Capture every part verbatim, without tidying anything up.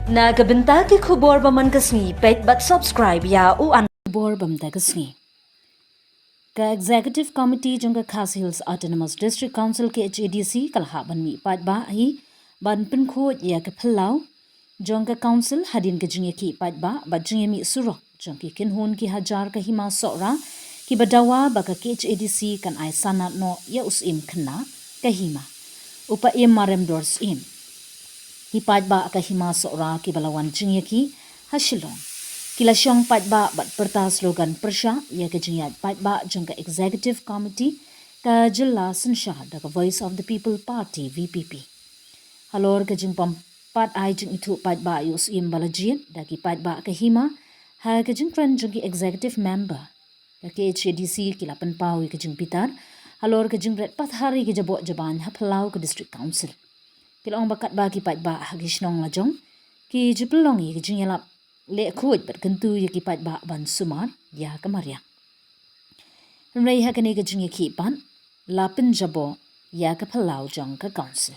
Na ka bynta ki khubor ba man ka sngi, peit bad subscribe ïa u an. Khubor ba man ka sngi. Ka Executive Committee jong ka Khasi Hills Autonomous District Council, K H A D C, ka la hap ban mih paidbah hi ban pynkhuid ïa ka phyllaw jong ka Council hadien ka jingïakhih paidbah bad jingïamih surok jong ki kynhun ki hajar ka Hima Sohra kiba dawa ba ka K H A D C kan ai sanad noh ïa u Syiem Khynnah ka Hima, u Paiem Maremdor Syiem. Ki paidbah ka Hima Sohra kiba la wan jingïakhih ha Shillong ki la shong paidbah bad pyrta slogan pyrshah ïa ka jingïaid paidbah jong ka Executive Committee ka jylla synshar da ka Voice of the People Party, V P P. Halor ka jingpom pat ai jingithuh paidbah ïa u Syiem ba la jied da ki paidbah ka Hima, ha ka jingkren jong ki Executive Member ka K H A D C ki la pynpaw ïa ka jingbitar halor ka jingbret pathar ïa ki jaboh jaban ha phyllaw ka District Council. Ki la ong ba katba ki paidbah ha ki shnong lajong ki ju pynlong ïa ka jingïalap leh khuid bad kyntu ïa ki paidbah ban sumar ïa ka mariang. Hynrei ha kane ka jingïakhih pat la pynjaboh ïa ka phyllaw jong ka Council.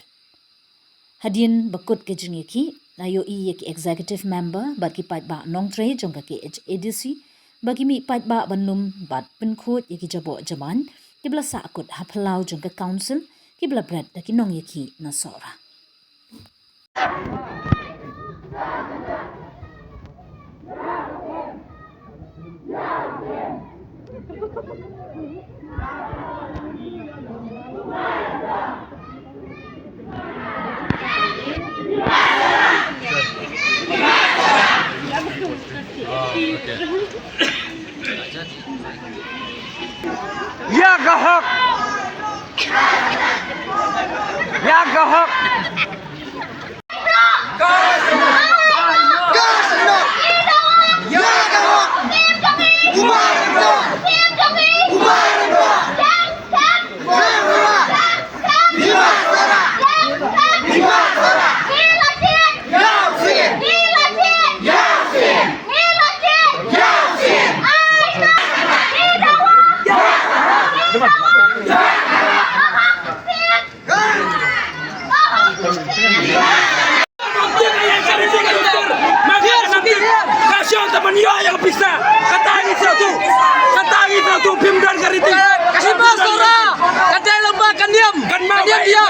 Hadien ba kut ka jingïakhih, la ïohi ïa ki Executive Member bad ki paidbah nongtrei jong ka K H A D C ba ki mih paidbah ban lum bad pynkhuid ïa ki jaboh jaban kiba la sahkut ha phyllaw jong ka Council kiba la bret da ki nongïakhih na Sohra. Ya ka hok. Ya ka hok. Ka shong ta ban ïoh ïa ka pisa. Kata ngi sa tu. Kata ngi sa tu phim don ka riti. Ka Hima Sohra ka dei lem bad ka niam. Ka niam ïa.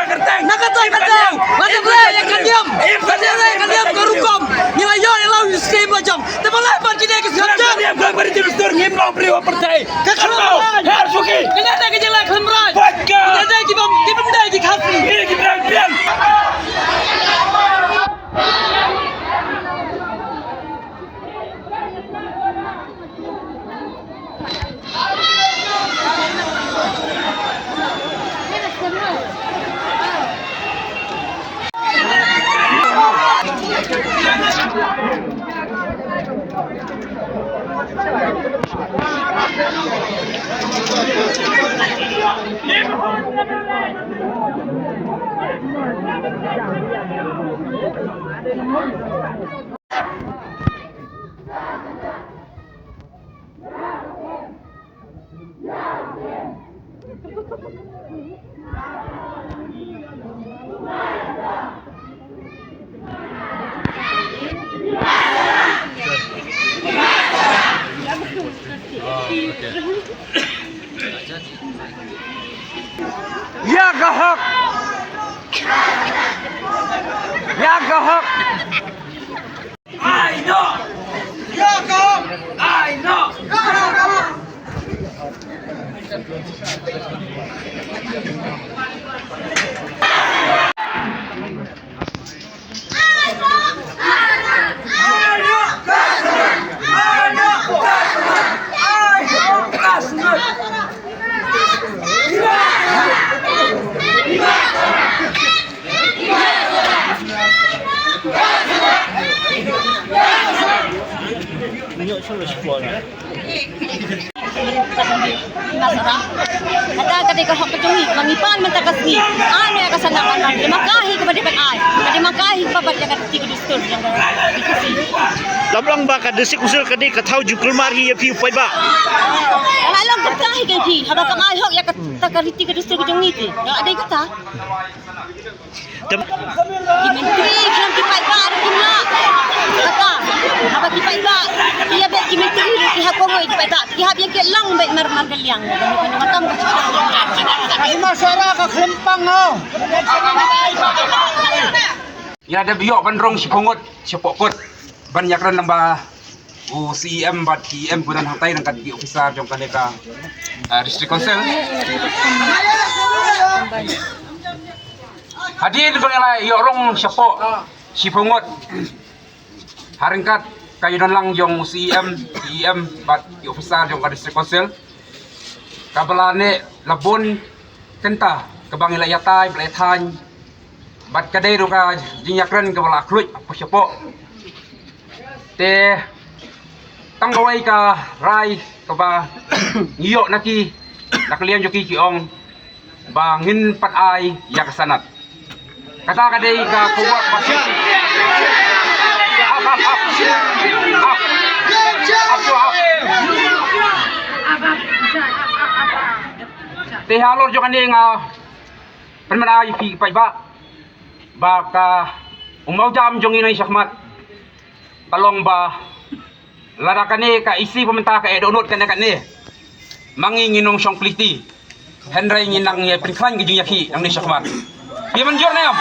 Na kata ka dei. Ka dei ïa ka niam. Ka dei ïa ka niam ka rukom. Ngi la ïoh ïa la u skim la jong. Te ba la ban ki dei ki skim. Ka niam ka bari ti dustur ngim long briew pyrthei. Ka khlem raj. Her suki. Ka dei ka jela khlem raj. Ka dei ki bym ki bym dei ki Khasi. Ki bym dei. Ya ka hok. Ya ka hok. Ai no. Ya ka hok. Ai no. Kata ka dei ka hok ka jong ngi, ba ngi pan mynta ka sngi. Ai ne ka sana ka na, dei ma ka hi kaba dei ban ai. Ka dei ma ka hi kaba bad ïa ka riti ka dustur jong ka dei ka si. Lam long ba ka District Council ka dei ka thaw ju kulmar hi ïa phi u paidbah. Ka la long ka hi ka phi, haba ka ai hok ïa kata ka riti ka dustur ka jong ngi te. Ka dei kata. Tem- Ki myntri, ki paidbah, ki mla. Tak ki hap ïa ki long bad mar mar ka liang. Ka liang ka liang. Ai ma sara ka khlimpang no. Ïa da biok ban rong shi phungut shi pokut ban ïakren lem ba u C E M bad T E M kudan hangtai nangkat ki officer jong kane ka, ah, District Council. Hadien ba ngi la ïoh rong shapoh shi phungut ha ryngkat ka ïadon lang jong u C E M, T E M bad ki officer jong ka District Council. Kaba la neh la bun kynta kaba ngi la ïatai, ba la ïathan bad ka dei ruh ka jingïakren kaba la khluit hapoh shapoh. Te tang kawei ka rai kaba ngi ïoh na ki, na ka liang jong ki, ki ong ba ngin pat ai ïa ka sanad. Kata ka dei ka khubor ba shisha. Ap, ap, ap. Ap. Ap, ap. Te halor jong kane nga pynmynai ïa phi paidbah ba ka u mawjam jong ngi na shakhmat ka long ba lada kane ka E C ba mynta ka eh dohnud kane kane, ma ngi ngin ym shong kylli. Hynrei ngin nang ïa pynkhlaiñ ka jingïakhih nangne shakhmat. Phi mynjur ne em?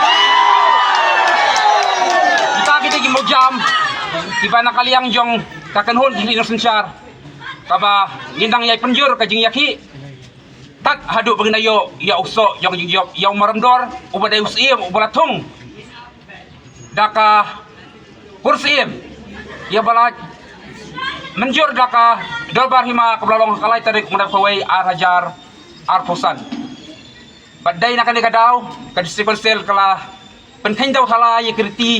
Kita kita ki mawjam kiba na ka liang jong ka kynhun ki khlieh nongsynshar kaba ngin nang ïa pynjur ka jingïakhih tad haduh ba ngin ïoh ïa u soh jong jingïoh ïa u maramdor uba dei u syiem uba la thung da ka kur syiem ïa ba la mynjur da ka dorbar hima kaba la long ha ka lai tarik u bnai ba kawei ar hajar arphew san. Bad dei na kane ka daw ka District Council ka la pynkheiñ daw thala ïa ki riti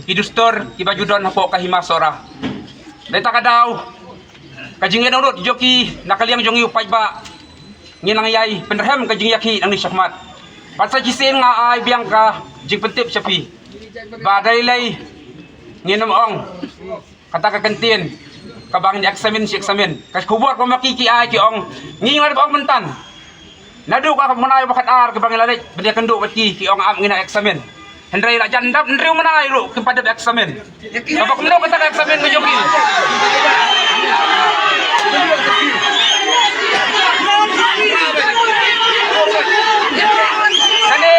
ki dustur kiba ju don hapoh ka hima Sohra. Dei ta ka daw ka jingïaid dohnud jong ki na ka liang jong ngi u paidbah ngin nang ïai pynrhem ka jingïakhih nangne shakhmat. Bad sa shisien nga ai biang ka jingpyntip sha phi ba dei lei ngin ym ong kata ka kyntien kaba ngin examine shi examine. Ka khubor kaba ma ki ki ai ki ong ngi nga dei ba ong mynta. Naduh ka bnai ba khatar kaba ngi la leit ban ïakynduh bad ki ki ong ap ngin ïa examine. Hynrei la jan dap hynriew bnai ruh kim pat dep examine. Kaba kumno kata ka examine ka jong ki? Kane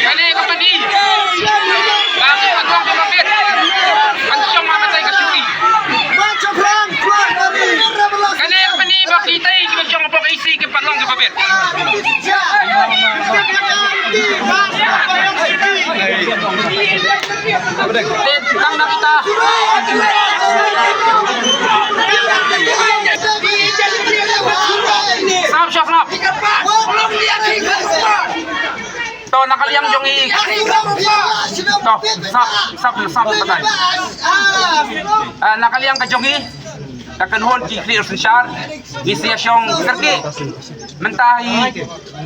kane ka pynïaid ba ki patlong kaba bit ban shong ha kata ka shuki. Kane ka pynïaid ba kita kiba shong hapoh ka E C ki patlong kaba bit. Te tang na kita. Sap, sap, sap. To na ka liang jong i. To sap, sap, sap, batai. Ah, na ka liang ka jong i. Ka kynhun ki khlieh nongsynshar. Ngi sa ïa shong kyrkieh mynta hi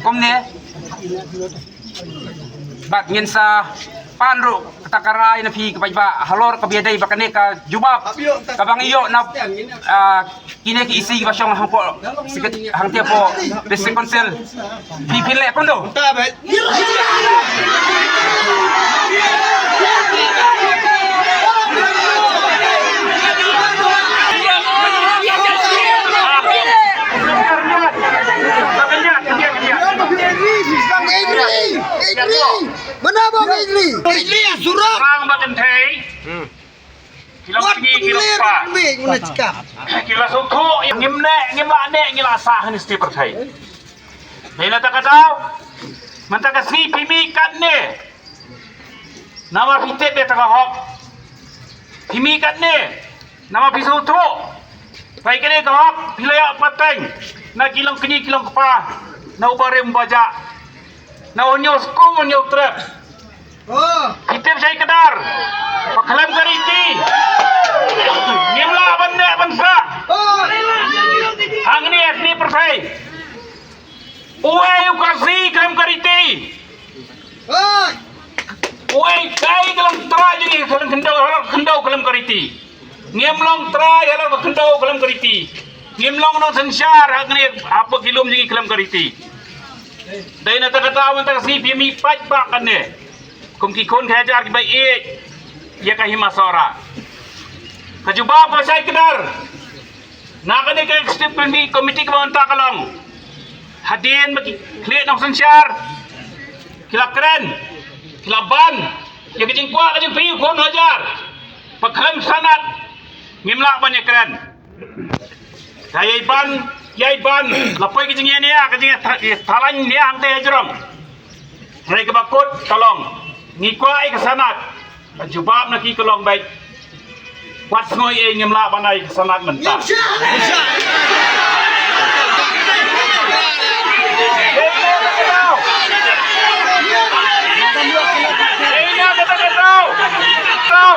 kumne. Bad ngin sa pan ruh kata ka rai na phi ki paidbah halor kaba ïadei bad kane ka jubab kaba ngi ïoh na, ah, kine ki E C kiba shong hangpoh, hangtei hapoh District Council. Phi phi leh kumno? Agree, agree. Mana ba agree? Agree, surok. Bang ba kynthei. Ki long sngi ki long kpa. Ki la sngewthuh, ngim neh, ngim lah neh, ngi la sah ha kane ka pyrthei. Dei na kata ka daw, mynta ka sngi phi mih katne. Namar phi tip ïa kata ka hok. Phi mih katne. Namar phi sngewthuh ba ïa kane ka hok phi la ïoh pateng na ki long kñi ki long kpa, na u barim u bajah, na u hynñiew skum u hynñiew trep. Phi tip shai kdar ba khlem ka riti ngim lah ban neh ban sah hangne ha kane ka pyrthei. Uei u Khasi khlem ka riti? Uei kai ka long trai jong ngi khlem khyndew, halor khyndew khlem ka riti? Ngim long trai halor ka khyndew khlem ka riti. Ngim long nongsynshar hangne hapoh ki lum jong ngi khlem ka riti. Dei na kata ka daw mynta ka sngi phi mih paidbah kane kum ki khun ki hajar kiba ïeit. ïa ka Hima Sohra. Ka jubab ka shai kdar na kane ka executive committee, committee kaba mynta ka long, hadien ba ki khlieh nongsynshar ki la kren, ki la ban ïa ka jingkwah ka jingpyrshah u khun hajar, ba khlem sanad ngim lah ban ïa kren. Ka ïai ban, ïai ban la poi ka jingïania, ka jingïathalaiñ nia hangta hajrong. Hynrei kaba kut ka long, ngi kwah ïa ka sanad. Ka jubab na ki ka long beit, wat sngew ei, ngim lah ban ai ka sanad mynta. Ei na kata kata. Tau.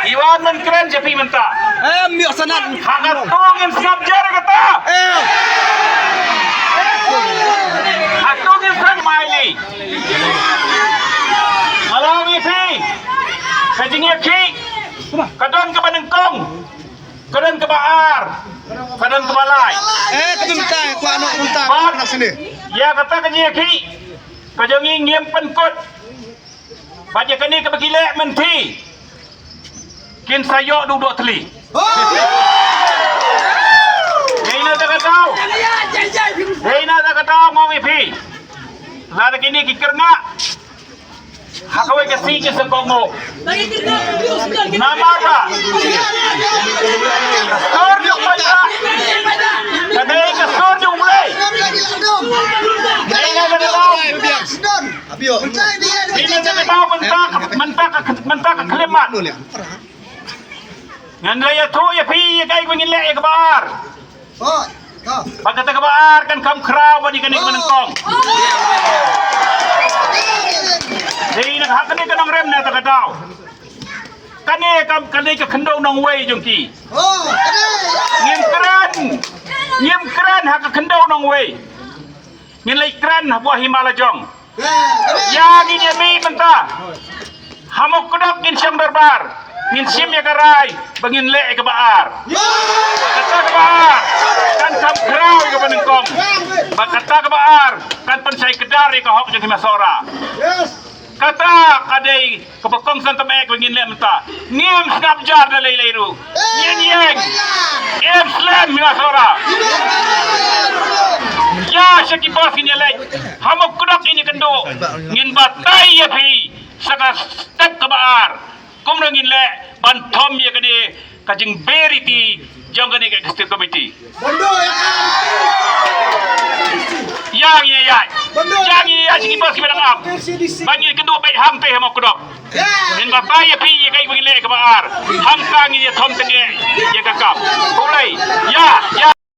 Iwan men kren je phi mynta. Em, ïoh sanad. Ha katu ngin sngap jer kata. Em. Ha katu ngin sngap mai li. Nga la ong ïa phi, ka jingïakhih ka don kaba nyngkong, ka don kaba ar, ka don kaba lai. Eh, ka mynta, kwah noh mynta, bad, kwah noh sini. Ïa kata ka jingïakhih ka jong ngi ngim pynkut. Bad ïa kane kaba ki leh mynta, kin sa ïoh duh doh thli. Dei na kata ka daw. Dei na kata ka daw, nga ong ïa phi, lada kine ki kyrngah ha kawei ka sih ki sa kohnguh. Namar ba ka sur jong U Blei, ka dei ka sur jong U Blei. Dei na kata ka daw. Dei na kata ka daw, mynta ka, mynta ka, mynta ka khyllipmat. Ngan leit ïathuh ïa phi ïa kaei ba ngin leh ïa kaba ar. Ba kata kaba ar kan kham khraw bad ïa kane kaba nyngkong. Dei na ha kane ka nongrim na kata ka daw. Kane kam, kane ka khyndew nongwei jong ki. Ngim kren, ngim kren ha ka khyndew nongwei. Ngin leit kren hapoh hima la jong. Ïa ngin ïa mih mynta. Ha Mawkdok ngin shong dorbar. Ngin shim ïa ka rai ba ngin leh ïa kaba ar. Ba kata kaba ar kan kham khraw ïa kaba nyngkong. Ba kata kaba ar kan pynshai kdar ïa ka hok jong Hima Sohra. Kata ka dei kaba kongsan tam eh ba ngin leh mynta. Ngim sngap jar da lei lei ruh. Ngin ïeng. Ngim slem Hima Sohra. Ïa sha ki bos ngin ïa leit. Ha Mawkdok ngin ïa kynduh. Ngin batai ïa phi sa ka step kaba ar. Kumno ngin leh ban thom ïa kane ka jingberiti jong kane ka executive committee. Ïa ngi ïa, ïa ngi ïa, sha ki bos kiba dang ap. Ba ngin kynduh beit hangtei ha Mawkdok. Ngin batai ïa phi ïa kaei ba ngin leh kaba ar. Hangta ngin ïa thom tang ïa ka kam. Khublei. Ïa, ïa.